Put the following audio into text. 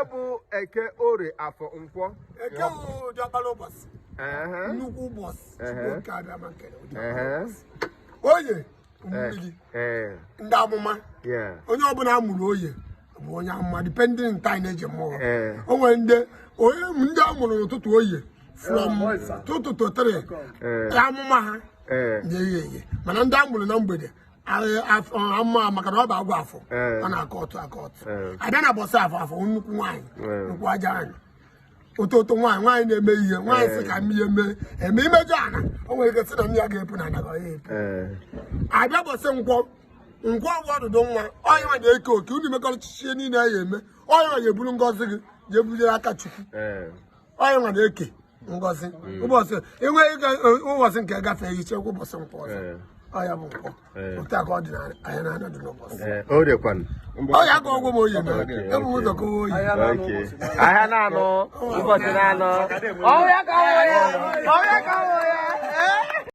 Bụ Eke, Orie, Afọ, Nkwọ? Eke wụ diọkpara ụbọchị, nnukwu ụbọchị Chukwu Okike Abịama nkere ụdị oye mmiri ndị amụma. Onye ọbụla a mụrụ oye bụ onye amụma, depending time eji mụọ. O nwere ndị onye ndị a mụrụ n'ụtụtụ oye, from 2 to 3, amụma ha na-eghe eghe, mana ndị a mụrụ na mgbede, amụma, maka na ọ bụ agwụ afọ, ọ na-akọ ọtụ akọ ọtụ. Abịa na bọsị afọ, afọ nnukwu nwaanyị, nnukwu aja anyị, ụtụtụ nwaanyị, nwaanyị na-eme ihe nwaanyị sị ka mmiri eme eme imejọ ana, o nwere ike sị na nne ya ga-epu na ana ka ọ ya epu. Abịa bọsị nkwọ, nkwọ bụ ọdụdụ nwa, onye nwa na-eke oke unu mekọrịcha niile ya eme, onye nwa ga-eburu ngọzi gị jee bujere aka Chukwu. Onye nwa na-eke ngọzi ụbọchị enwe ụbọchị nke gafee, ichekwa ụbọchị nkwọ ọzọ. Ọ ya bụ nkwọ. Otu a ka ọ dị na anyị na-anọ dị n'ụbọchị. Orie kwanụ? Ọ ya ka ọgwụ m oyi na ebu ụzọ kọwa oyi. Okay. Ahịa na-anọ, ụbọchị na-anọ. Ọ ya ka ọ ya.